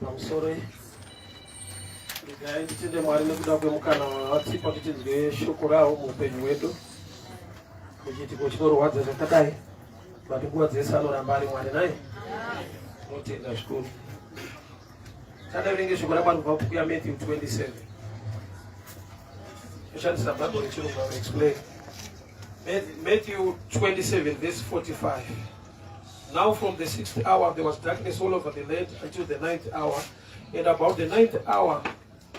Pamusoro regai nditende Mwari nekuda kwemukana wavatipa kuti tinzwe shoko ravo muupenyu hwedu muchiitiko chinorwadza zvakadai, but nguva dzese anoramba ari Mwari naye. Tinotenda zvikuru. Tadaverenge shoko raMwari kubva kubhuku yaMatthew 27. Toshandisa Bible rechirungu, I will explain. Matthew 27 verse 45. Now from the sixth hour there was darkness all over the land until the ninth hour. And about the ninth hour,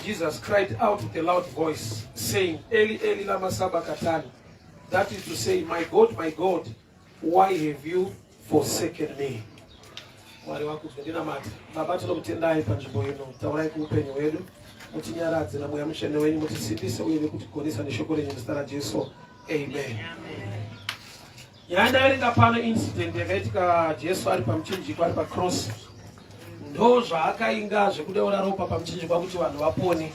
Jesus cried out with a loud voice, saying, "Eli, Eli, lama sabachthani?" That is to say, "My God, my God, why have you forsaken me?" Mwari wakudzwe. Ndinamata. Baba, tinokutendai panzvimbo ino. Taurai kuupenyu hwedu, mutinyaradze naMweya Mutsvene wenyu, mutisimbise uye nekutigonesa neshoko renyu, muzita raJesu, amen. Nyaya ndaverenga pano, incident yakaitika Jesu ari pamuchinjikwa, ari pacross. Ndo zvaakainga zvekudeura ropa pamuchinjikwa kuti vanhu vapone,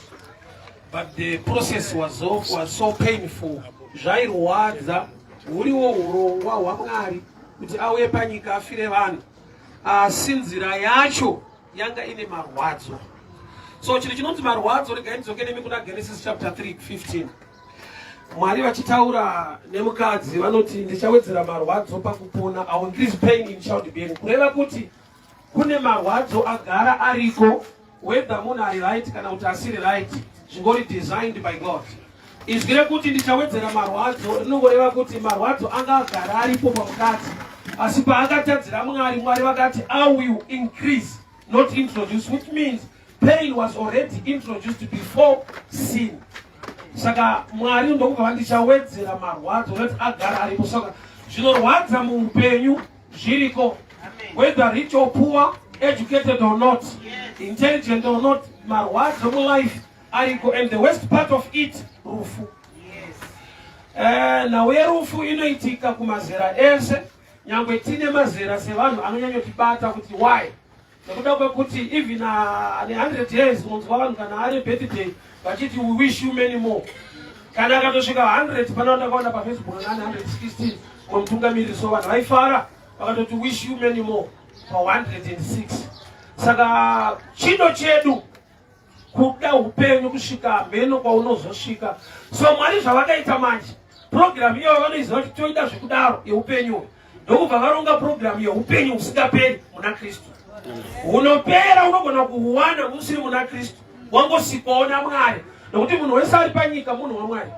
but the process was so painful. Zvairwadza. Huriwo urongwa hwaMwari kuti auye panyika afire vanhu, asi nzira yacho yanga ine marwadzo. So chinhu chinonzi marwadzo, regai ndidzoke nemi kuna Genesis chapter 3 15. Mwari vachitaura nemukadzi vanoti, "Ndichawedzera marwadzo pakupona." "I will increase pain in childbearing." Kureva kuti kune marwadzo agara ariko, whether munhu ari right kana kuti asiri right, zvingori designed by God. Izwi rekuti "ndichawedzera marwadzo" rinongoreva kuti marwadzo anga agara aripo pamukadzi, asi paakatadzira Mwari, Mwari vakati, "I will increase," not introduce, which means pain was already introduced before sin. Saka Mwari ndokubva "Ndichawedzera marwadzo," noti agara aripo. Saka zvinorwadza muupenyu zviriko, whether rich or poor, educated or not, intelligent or not, marwadzo mulife ariko. And the worst part of it, rufu. Nhau yerufu inoitika kumazera ese, nyangwe tine mazera sevanhu anonyanyotibata. Kuti why? Nekuda kwekuti even ane 100 years, unonzwa vanhu kana ari birthday vachiti, "We wish you many more." Kana akatosvika 100, pana ndakaona paFacebook ane 116 mwemutungamiriri, so vanhu vaifara vakatoti, "Wish you many more," pa106. Saka chido chedu kuda upenyu kusvika mheno kwaunozosvika. So Mwari zvavakaita manje, purogiramu iyoyo vanoiziva kuti toida zvekudaro yeupenyu uyu, ndokubva varonga purogiramu yeupenyu husingaperi muna Kristu. Hunopera unogona kuhuwana usiri muna Kristu, wangosikwawo naMwari, nokuti munhu wese ari panyika munhu waMwari,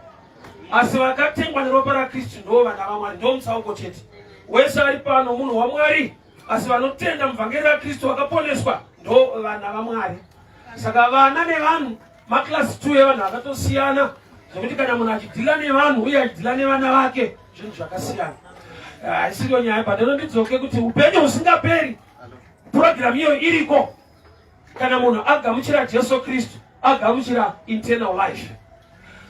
asi vakatengwa neropa raKristu ndo vana vaMwari. Ndo mutsauko chete. Wese ari pano munhu waMwari, asi vanotenda muvhangeri raKristu vakaponeswa ndo vana vaMwari. Saka vana nevanhu maclass 2 evanhu akatosiyana, zvekuti kana munhu achidhila nevanhu uye achidhila nevana vake, zvinhu zvakasiyana. Haisiriyo nyaya, but ndinondidzoke kuti upenyu husingaperi, purogiramu iyoyo iriko. Kana munhu agamuchira Jesu Kristu, agamuchira eternal life.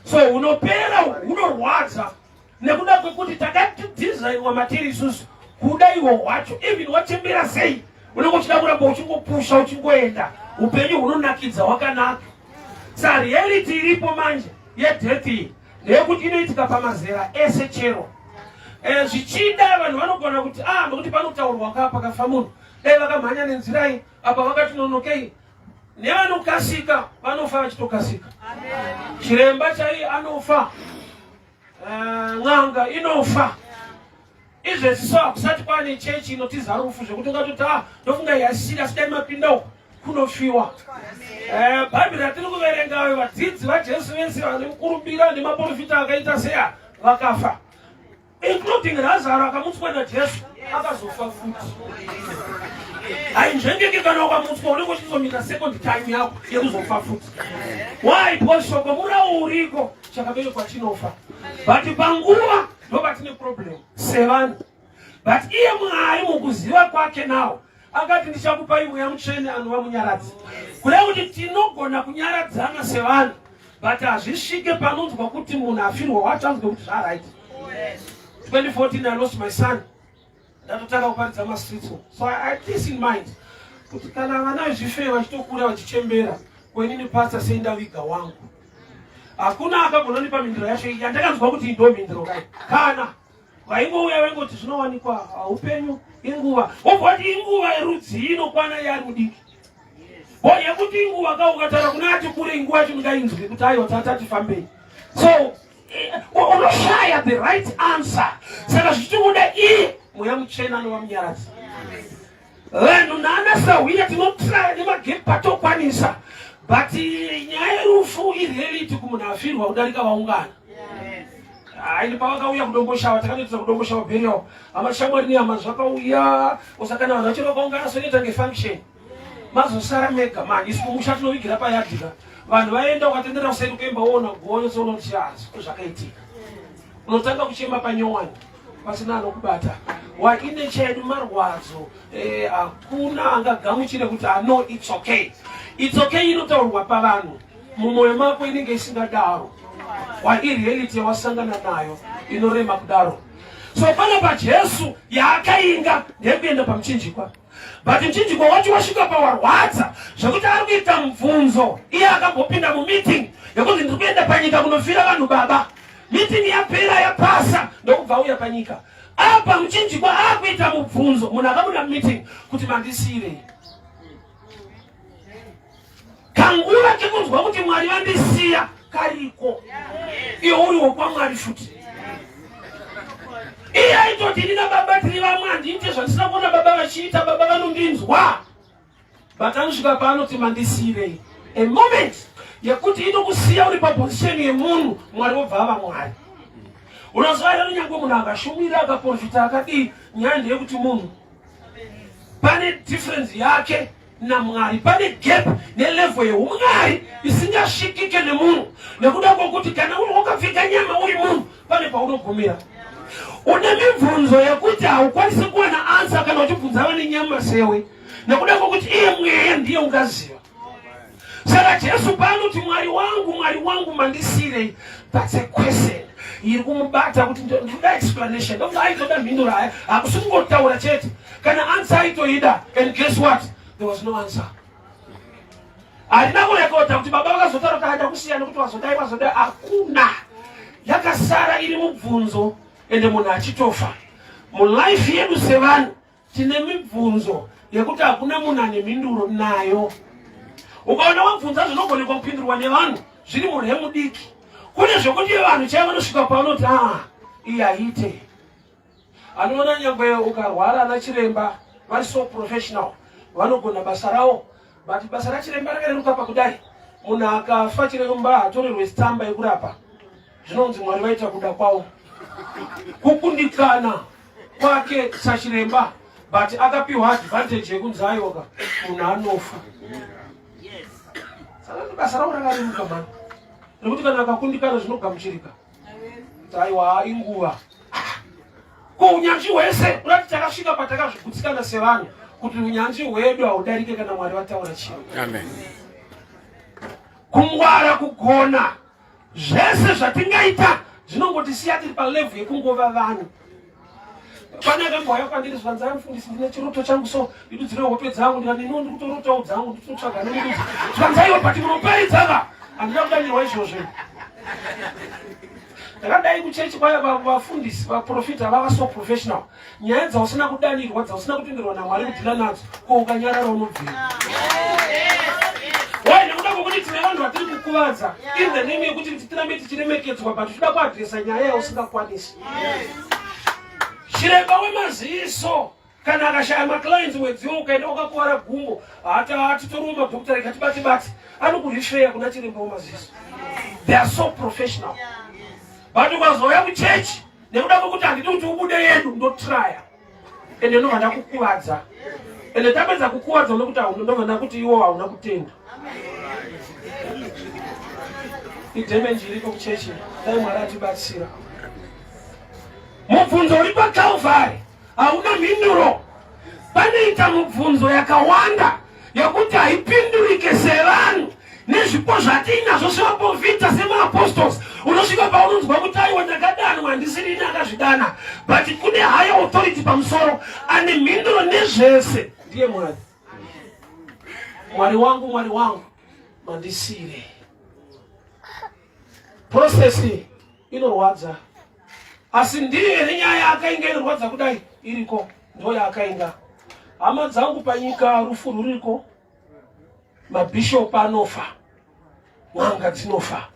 So hunopera hunorwadza nekuda kwekuti takadhizainwa matiri isusu kuda ihwo hwacho. Even wachembera sei, unenge uchida kuramba uchingopusha, uchingoenda. Upenyu hunonakidza, hwakanaka. Sa reality iripo manje yedeath iyi ndeyekuti inoitika pamazera ese chero. Zvichida vanhu vanogona kuti, ah, nokuti panotaurwa ka pakafa munhu, dai vakamhanya nenzira iyi, apa vakati nonokei. Nevanokasika vanofa vachitokasika. Chiremba chai anofa, n'anga inofa. Izvezvi so hakusati kwane chechi inotiza rufu zvekuti ungatoti, "Ah, ndofunga yasira," asi dai mapinda uku kunofiwa. Bhaibheri ratiri kuverengayo, vadzidzi vaJesu vese vane mukurumbira nemaprofita akaita seya vakafa, including Razaro akamutswa naJesu, akazofa futi. Hainzvengeke. Kana ukamutswa, unenge uchizomita second time yako yekuzofa futi. Why? Because shoko murau uriko, chakaberekwa chinofa. But panguva ndo patine problem sevanhu. But iye Mwari mukuziva kwake nawo akati, "Ndichakupai Mweya Mutsvene anova munyaradzi." Kureva kuti tinogona kunyaradzana sevanhu, but hazvisvike panonzwa kuti munhu afirwa wacho anzwe kuti zvaright. 2014 I lost my son. Ndatotanga kuparidza mastreets, so I had this in mind kuti kana vana vezvifei vachitokura vachichembera, kwenini pastor sei ndaviga wangu? Hakuna akagona nipa mhinduro yacho yandakanzwa kuti ndo mhinduro kai. Kana vaingouya vaingoti zvinowanikwa, upenyu inguva. Wobva wati inguva yerudzi inokwana yaari mudiki. Bo yekuti inguva ka ukataura kuna ati kure inguva yacho ndingainzwi kuti aiwa tata tifambei. So eh, unoshaya the right answer. Saka zvichitobuda iye mweya mutsvene anova munyaradzi. Vanhu naana sahwira tinotraya nemagame patokwanisa but eh, nyaya yerufu ireality kumunhu afirwa kudarika vaungana. Hayi pavakauya kudomboshawa takanoitira kudomboshawa burial hama shamwari nehama zvakauya usakana vanhu vachero vakaungana soinoita ngefunction mazosara mega mani isu kumusha tinovigira payadhi ka vanhu vaenda ukatendera kuseri kuemba woona goyo soona kuti ah, zvakaitika unotanga kuchema panyowani pasina anokubata waine chedu marwadzo eh, hakuna angagamuchire kuti ano ah, it's okay it's okay inotaurwa pavanhu mumwoyo mako inenge isingadaro waireality yawasangana nayo inorema kudaro so pana pajesu yaakainga ndeyekuenda pamuchinjikwa but mchinjikwa wacho wasvika pawarwadza zvekuti ari kuita mubvunzo iye akambopinda mumeeting yekuti ndiri kuenda panyika kunofira vanhu baba meeting yapera yapasa ndokubva auya panyika apa muchinjikwa akuita mubvunzo munhu akabuda mumeeting kuti mandisiirei kanguva kekunzwa kuti mwari vandisiya kariko iwe uri wokwamwari futi iye aitoti ini nababa tiri vamwe handiite zvandisina kuona baba vachiita baba vanondinzwa but anosvika paanoti mandisiyirei a moment yekuti inokusiya uri paposition yemunhu mwari wobva ava mwari unoziva here kunyange munhu akashumira akaprofita akadii nyaya ndeyekuti munhu pane difference yake namwari pane gap nelevel yeumwari isingasvikike nemunhu nekuda kwokuti kana uri wakapfeka nyama uri munhu pane paunogumira une mibvunzo yekuti haukwanisi kuwana ansa kana uchibvunza vane nyama sewe nekuda kwokuti iye mweya ndiye ungaziva saka jesu paanoti mwari wangu mwari wangu mandisirei that's a question iri kumubata kuti ndinoda explanation ndokuti aitoda mhinduro haya hakusi kungotaura chete kana answer aitoida and guess what there was no answer harina kurekodha kuti baba vakazotaura kuti ada kusiya nekuti wazodai wazodai hakuna yakasara iri mubvunzo ende munhu achitofa mulife yedu sevanhu Tine mibvunzo yekuti hakuna munhu ane mhinduro nayo. Ukaona wabvunza zvinogonekwa kupindurwa nevanhu zviri murhe mudiki. Kune zvekuti vanhu chaivo vanosvika pavanoti ah, iyi haiite. Anoona nyangwe ukarwara ana chiremba vari so professional vanogona basa ravo but basa rachiremba rakareruka pakudai munhu akafa chiremba hatorerwe tsamba yekurapa zvinonzi mwari vaita kuda kwavo kukundikana kwake sachiremba but akapiwa advantage yekunzi ayoka munhu anofa saka basa ravo rakareruka mani nekuti kana akakundikana zvinogamuchirika kuti aiwa inguva ko unyanzvi hwese unati takasvika patakazvigutsikana sevanhu kuti unyanzvi hwedu haudarike kana mwari vataura chinhu kungwara kugona Zvese zvatingaita zvinongotisiya tiri palevel yekungova vanhu. Pane akambouya kwandiri zvanzi amufundisi ndine chiroto changu so ndidudzire hope dzangu ndikati ino ndiri kutorotawo dzangu nditotsvaga anondidudza zvanzi aiwa but munoparidza ka handina kudanirwa izvozvo ndakadai kuchechi kwaya vafundisi vaprofita vava so professional nyaya dzausina kudanirwa dzausina kutenderwa namwari kudhila nadzo ko ukanyarara unobvira why nekuda kwekuti tine vanhu vatiri kukuvadza in the name yekuti tirambe tichiremekedzwa but uchida kuadresa nyaya yausingakwanisi chiremba wemaziso kana akashaya maclients mwedziwo ukaenda wakakuvara gumbo hatitoriwo madhokota rega tibate bate anokurifeya kuna chiremba wemaziso they are so professional but ukazouya kuchechi nekuda kwekuti handidi kuti ubude yedu ndotraya ende ndobva ndakukuvadza ende tapedza kukuvadza nekuti ndobva ndakuti iwo hauna kutenda idhemenji iriko kuchechi dai mwari atibatsira mubvunzo uri pacalvary hauna mhinduro panoita mubvunzo yakawanda yekuti haipindurike sevanhu nezvipo zvatiinazvo sevaprofita semaapostles unosvika paunonzwa kuti aiwa ndakadanwa handisiri ini akazvidana but kune higher authority pamusoro ane mhinduro nezvese ndiye mwari mwari wangu mwari wangu mandisiire process inorwadza asi ndiyo here nyaya yaakainga inorwadza kudai iriko ndo yaakainga hama dzangu panyika rufu ruriko. Mabhishopu anofa, n'anga dzinofa.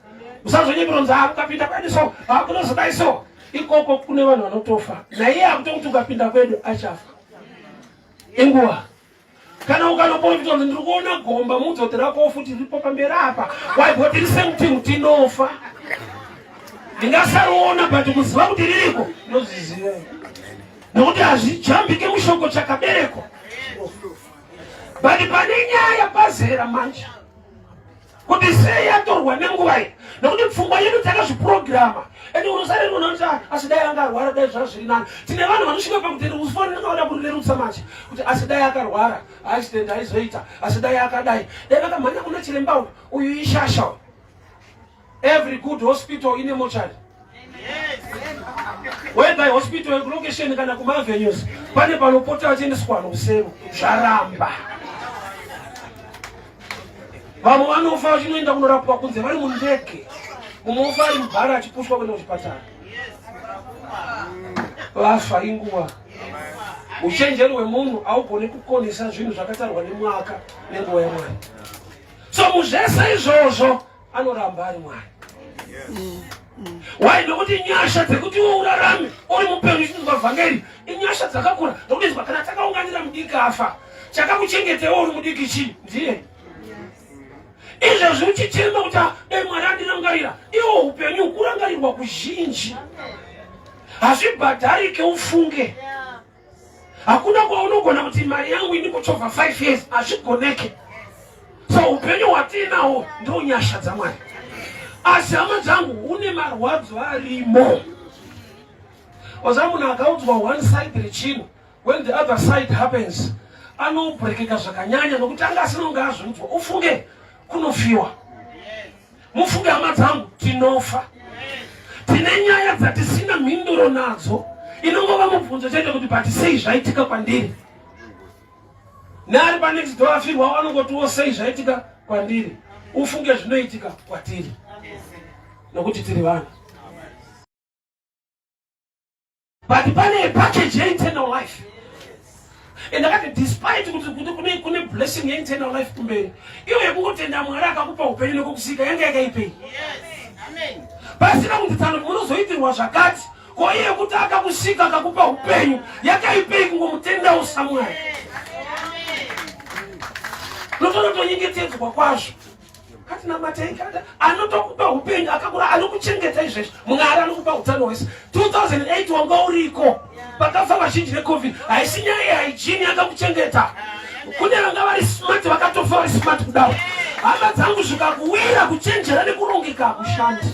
Usazonyepera kunzi ah, ukapinda kwedu so, ah, kunozodai so. Ikoko kune vanhu vanotofa. Naiye akutokuti ukapinda kwedu achafa. Inguva. Kana ukanoporofita kunzi ndiri kuona gomba mudzoti rako futi riripo pamberi apa. Why? Because tiri same team tinofa. Ndingasariona but kuziva kuti ririko ndozviziva. Nokuti hazvijambike mushoko chakaberekwa. But pane nyaya pazera manje kuti sei yatorwa nenguva iyi nokuti pfungwa yedu takazvipurogirama ende unosarira unoti ah, asi dai anga arwara dai zvaa zviri nani tine vanhu vanosvika pakuti ufoni ndingavada kurirerutsa manje kuti asi dai akarwara accident aizoita asi dai akadai dai vakamhanya kuna chiremba uyu uyu ishasha uyu Every good hospital ine mochari. Whether hospital yekulokesheni kana kumavenues pane panopota vachiendeswa vanhu kusero zvaramba. Vamwe vanofa vachinoenda kunorapwa kunze vari mundege, mumwe ofa ari mubhara achipushwa kuenda kuchipatara. Vafa inguva. Uchenjeri hwemunhu haugoni kukonesa zvinhu zvakatarwa nemwaka nenguva yaMwari. So muzvese izvozvo anoramba ari Mwari. Why? Nokuti nyasha dzekuti iwe urarame uri mupenyu uchinzwa vhangeri inyasha dzakakura. Nokuti izwa kana takaunganira mudiki afa, chakakuchengetewo uri mudiki chii? Ndiye. Izvezvi uchichema kuti ah, dai Mwari andirangarira, iwo upenyu kurangarirwa kuzhinji hazvibhadharike ufunge. Hakuna kwaunogona kuti mari yangu ini kuchovha 5 years hazvigoneke. So upenyu hwatiinawo ndo nyasha dzaMwari. Asi hama dzangu hune marwadzo arimo. Oza munhu akaudzwa one side rechinhu when the other side happens anobrekeka zvakanyanya nokuti anga asina kunge azviudzwa. Ufunge kunofiwa. Mufunge hama dzangu, tinofa. Tine nyaya dzatisina mhinduro nadzo. Inongova mubvunzo chete kuti but sei zvaitika kwandiri? Neari panext door afirwa anongotiwo sei zvaitika kwandiri? Ufunge zvinoitika kwatiri nokuti tiri vanhu. But pane package yeeternal life. And akati despite kuti kuti kune kune blessing yeeternal life kumberi. Iyo yekungotenda Mwari akakupa upenyu nekukusika yanga yakaipei. Yes. Amen. Pasina kunzi tsano munozoitirwa zvakati. Ko iye yekuti akakusika akakupa upenyu yakaipei kungomutendawo saMwari. Unotonotonyengetedzwa kwazvo. Katinamatei kata anotokupa upenyu akakura anokuchengeta izvezvi Mwari anokupa utano hwese 2008 wanga uriko pakafa vazhinji necovid haisi nyaya yehygiene yakakuchengeta kune vanga vari smart vakatofa vari smart kudaro hama dzangu zvikakuwira kuchenjera nekurongeka hakushandi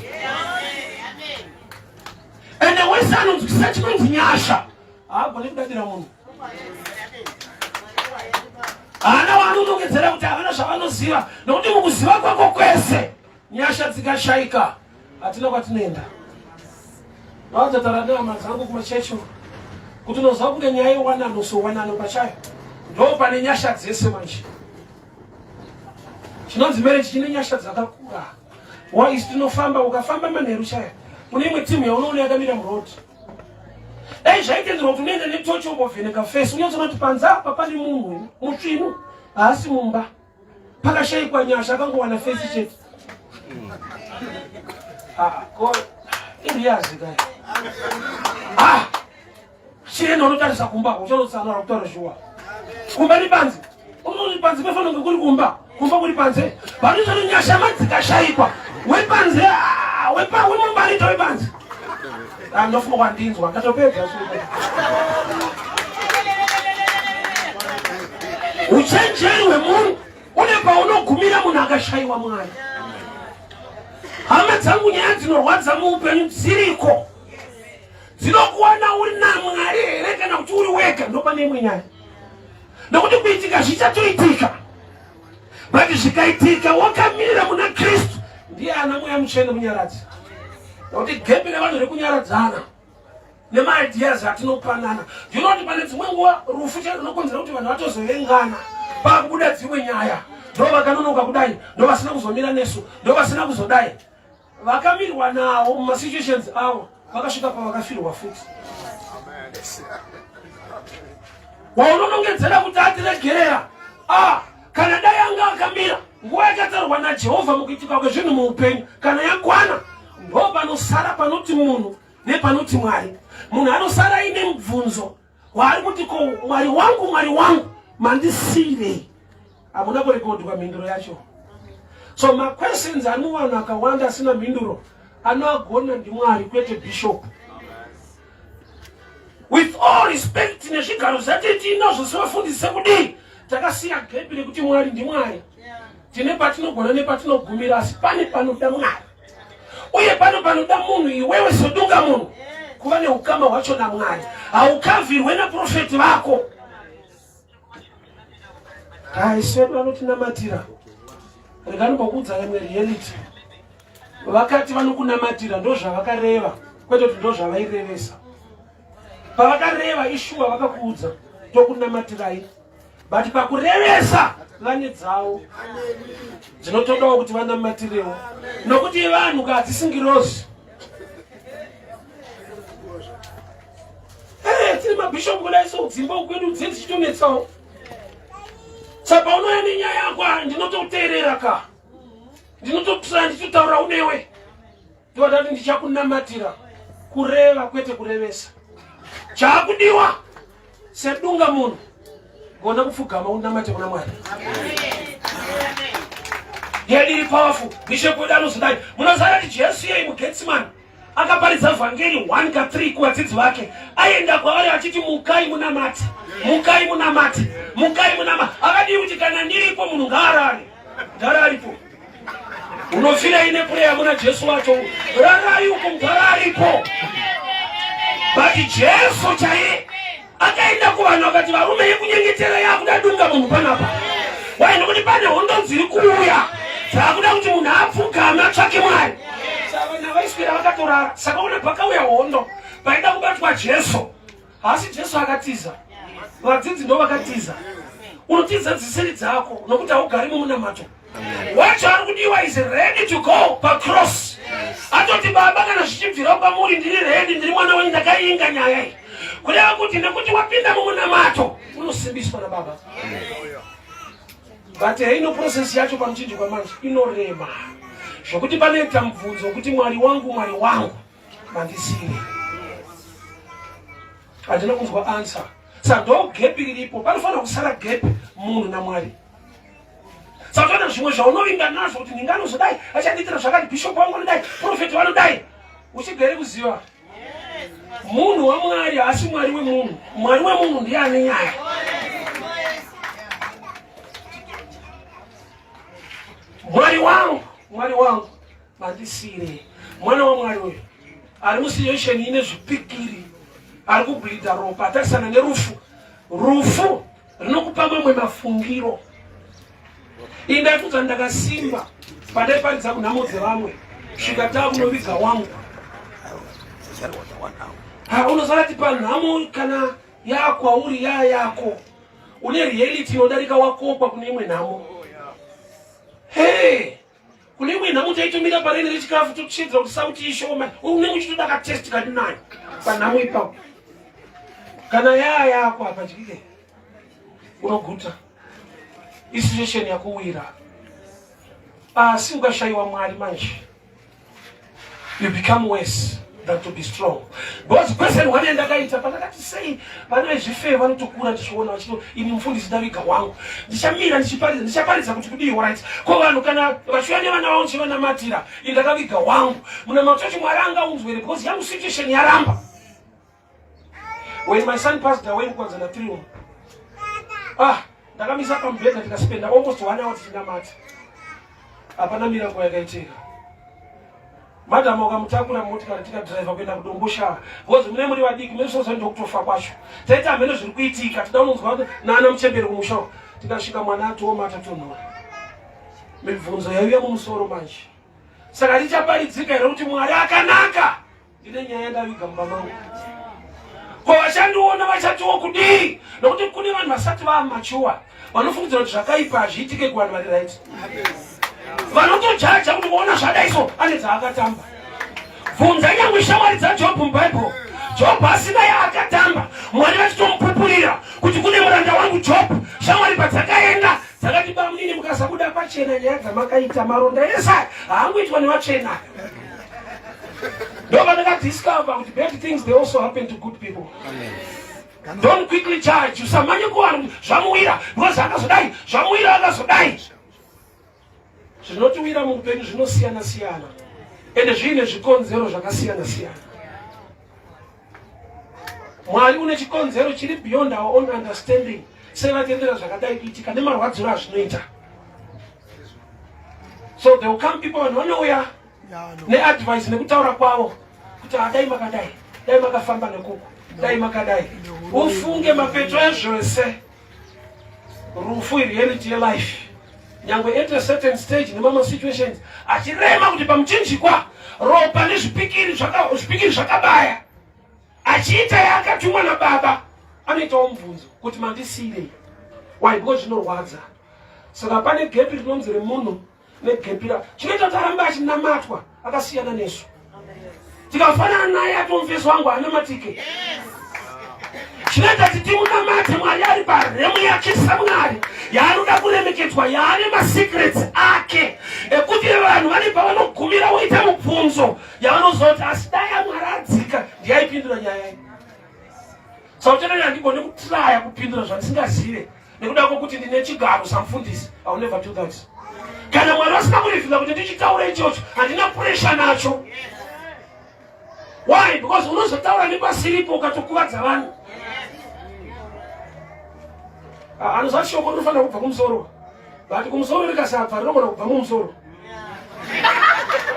ende wese anonzwisisa chinonzi nyasha haagone kudadira munhu haana waanonongedzera kuti havana zvavanoziva nokuti mukuziva kwako kwese nyasha dzikashaika hatina kwatinoenda vazotaura nehama dzangu kumachechi kuti unoziva kunge nyaya yewanano so wanano pachayo ndo pane nyasha dzese manje chinonzi marriage chine nyasha dzakakura why tinofamba ukafamba manheru chaya kune imwe timu yaunoona yakamira muroad Dai zvaitenderwa kuti unoenda netochi wombovheneka fesi unyatsoona kuti panze apa pane munhu mutsvinu haasi mumba pakashaikwa nyasha akangowana fesi chete ah, ko iriyazi kai ah, chienda unotarisa kumba uchanotsanura kutaura shuwa kumba ni panze unoti panze pefana kunge kuri kumba kumba kuri panze vanoita nyasha madzikashaikwa wepanze ah, wepa wemumba anoita wepanze ah, ndofunga kwandinzwa ndatopedza uchenjeri hwemunhu une paunogumira munhu akashaiwa mwari hama dzangu nyaya dzinorwadza muupenyu dziriko dzinokuwana uri namwari here kana kuti uri wega ndopane imwe nyaya nokuti kuitika zvichatoitika but zvikaitika wakamira muna kristu ndiye ana mweya mutsvene munyaradzi nokuti gembe revanhu rekunyaradzana nemaideas atinopanana ndinoti pane dzimwe nguva rufu chero runokonzera kuti vanhu vatozovengana pakubuda dzimwe nyaya ndo vakanonoka kudai ndo vasina kuzomira nesu ndo vasina kuzodai vakamirwa nawo mumasituations avo vakasvika pavakafirwa futi waunonongedzera kuti atiregerera ah, kana dai anga akamira Nguva yakatarwa naJehovha mukuitika kwezvinhu muupenyu kana yakwana, ndo panosara panoti munhu nepanoti Mwari. Munhu anosara aine mubvunzo waari kuti, ko Mwari wangu, Mwari wangu, mandisiirei? Hamuna kurekodwa mhinduro yacho. So maquestions ari muvanhu akawanda asina mhinduro anoagona ndiMwari kwete bishop. With all respect nezvigaro zvati tinazvo sevafundisi sekudii, takasiya gepi rekuti Mwari ndiMwari. Tine patinogona nepatinogumira, asi pane panoda Mwari uye pano panoda munhu. Iwewe sedunga munhu kuva neukama hwacho naMwari, haukavhirwe naprofeti vako. Isu vedu vanotinamatira, reganombokuudza imwe reality. Vakati vanokunamatira, ndozvavakareva, kwete kuti ndozvavairevesa. Pavakareva ishuwa, vakakuudza tokunamatirai, but pakurevesa vane dzavo dzinotodawo kuti vanamatirewo, nokuti vanhu ka hadzisingirozi. Tiri mabhishopu kudai, so dzimba kwedu dze dzichitonetsawo. Saka paunouya nenyaya yako, ndinototeerera ka, ndinototsaya, ndichitotaura unewe, ndovadati ndichakunamatira. Kureva kwete kurevesa. Chaakudiwa sedunga munhu, gona kupfugama unamate kuna Mwari. Yedu iri powerful. Bishop wedu anozodai. Munoziva kuti Jesu yei muGetsimani akaparidza vhangeri 1 ka 3 kuvadzidzi vake, aenda kwavari achiti, "Mukai munamate, mukai munamate, mukai munamate." Akadii kuti, "Kana ndiripo, munhu ngaarare"? Mudhara aripo, unofirei neprayer muna Jesu wacho? Rarai uko, mudhara aripo. But Jesu chaiye akaenda kuvanhu akati, "Varume, yekunyengetera yakuda dunga munhu panapa." Wai? Nokuti pane hondo dziri kuuya dzaakuda kuti munhu apfugame atsvake Mwari. Saka vanhu vaiswera vakatorara. Saka ona, pakauya hondo paida kubatwa Jesu, haasi Jesu akatiza, vadzidzi ndo vakatiza. Unotiza dzisiri dzako nokuti haugari mumunamato wacho. Ari kudiwa is ready to go pacross, atoti, "Baba, kana zvichibvira kwamuri, ndiri ready, ndiri mwana wenyu, ndakainga nyaya iyi." Kureva kuti nekuti wapinda mumunamato, unosimbiswa nababa. But heino process yacho pamuchinjikwa manje inorema zvokuti panoita mubvunzo wekuti, "Mwari wangu, Mwari wangu, mandisire?" Handina kunzwa answer. Saka ndo gap riripo, panofanira kusara gap munhu naMwari. Saka toona zvimwe zvaunovinga nazvo kuti ndinganozodai, achandiitira zvakati, bishop wangu anodai, profeti vanodai, uchigere kuziva munhu waMwari haasi Mwari wemunhu. Mwari wemunhu ndiye ane nyaya. "Mwari wangu, Mwari wangu, mandisire?" Mwana waMwari uyu ari musituation ine zvipikiri, ari kubleeda ropa, atarisana nerufu. Rufu rinokupa mamwe mafungiro. Iyi ndaikudza, ndakasimba pandaiparidza kunhamo dzevamwe, svika taakunoviga wangu. Ha, unozarati panhamo kana yakwauri yaa yako, une reality inodarika wakokwa kune imwe nhamo. Hey, kune imwe nhamo taitomira pareni rechikafu tochiedza kuti sauti ishoma, unenge uchitoda katest kati nayo panhamo ipapo. Kana yaa yako hapadyike, unoguta isituation yakuwira. Asi ukashayiwa Mwari manje, you become worse than to be strong, because question one yandakaita pandakati, sei vana vezvifeyo vanotokura tichiona vachito, ini mufundisi ndaviga wangu, ndichamira ndichiparidza, ndichaparidza kuti kudii? Right, ko vanhu kana vachiuya nevana vavo ndichivanamatira, ini ndakaviga wangu, munamato wacho Mwari angaunzwere? Because yangu situation yaramba. When my son passed away mukwanzana 3 umu, ah, ndakamisa pamubhedha, tikaspenda almost one hour tichinamata. Hapana miracle yakaitika. Madhamu wakamutakura motikari, tikadhiraivha kuenda kuDomboshava, because mune muri vadiki mesoza, ndokutofa kwacho. Taiti hamene zviri kuitika, tida unonzwa naana muchemberi kumusha. Tikasvika mwana atooma, atatonhora. Mibvunzo yaiuya mumusoro manje, saka richaparidzika here kuti Mwari akanaka? Ndine nyaya ndaviga mumba mangu, ko vachandiona vachatiwo kudii? Nokuti kune vanhu vasati vamachuwa vanofungidzira kuti zvakaipa hazviitike kuvanhu vari right. Vanotojaja kuti voona zvadai so ane dzaakatamba. Bvunza nyangwe shamwari dzaJobhu muBhaibheri. Jobhu asina yaakatamba, Mwari vachitomupupurira kuti kune muranda wangu Jobhu. Shamwari padzakaenda. Dzakati bamunini mukasabuda pachena nyaya dzamakaita maronda ese aya haangoitwa nevatsvena. Ndo vandakadiscover kuti bad things they also happen to good people. Amen. Don't quickly judge. Usamanye kuvanhu zvamuwira because akazodai, zvamuwira akazodai. Zvinotiwira muupenyu zvinosiyana siyana ende zviine zvikonzero zvakasiyana siyana. Mwari une chikonzero chiri beyond our own understanding. Sei vatendera zvakadai kuitika nemarwadziro azvinoita. So there will come people vanhu vanouya neadvice nekutaura kwavo kuti adai ah, makadai dai makafamba nekuku dai makadai ufunge mapeto ezvese rufu ireality yelife nyangwe at a certain stage nemamwe situations achirema kuti pamuchinjikwa ropa nezvipikiri zvipikiri zvakabaya achiita yaakatumwa nababa anoitawo mubvunzo kuti mandisiirei why because zvinorwadza saka pane gepi rinonzi remunhu negepira chinoita kuti arambe achinamatwa akasiyana nesu tikafanana naye atomufesi wangu anamatike chinoita kuti timunamate mwari ari paremu yake samwari yaanoda kuremekedzwa yaane masecrets ake ekuti vanhu vane pavanogumira voita mubvunzo yavanozoti asi dai amwari adzika ndiyaipindura nyaya iyi sautenei handigone kutraya kupindura zvandisingazive nekuda kwokuti ndine chigaro samufundisi I will never do that kana mwari vasina kurivhila kuti ndichitaura ichocho handina pressure nacho why because unozotaura nepasiripo ukatokuvadza vanhu ah, anoziva shoko rinofanira kubva kumusoro but kumusoro rikasabva rinogona kubva mumusoro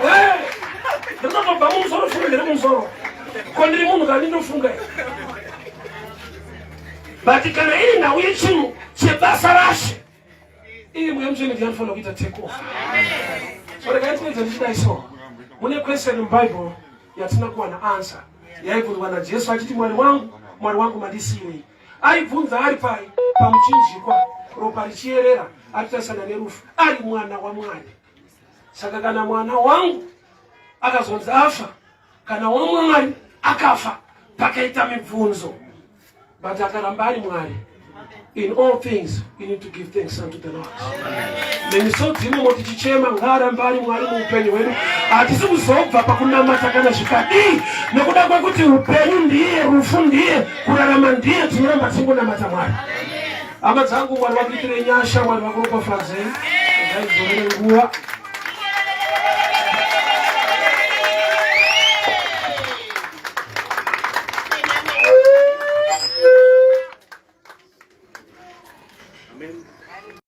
eh, rinotobva mumusoro funga ndiri mumusoro ko ndiri munhu kani ndofunga but kana iri nhau yechinhu chebasa rashe iri mweya mutsvene ndiye anofanira kuita take off so regai tinoedza ndichidai so mune question mubible yatina kuwana answer yaibvunzwa najesu achiti mwari wangu mwari wangu mandisiirei aibvunza ari pai pamuchinjikwa ropa richiyerera aritarisana nerufu ari mwana wamwari saka kana mwana wangu akazonzi afa kana wamwari akafa pakaita mibvunzo but akaramba ari mwari in all things we need to give thanks unto the lord nemisodzi imomo tichichema ngaarambe ari mwari muupenyu hwedu hatisi kuzobva pakunamata kana zvikadii nekuda kwekuti upenyu ndiye rufu ndiye kurarama ndiye tinoramba tichingonamata mwari hama dzangu mwari vakuitire nyasha mwari vakuropafadzei ngaidzorere nguva.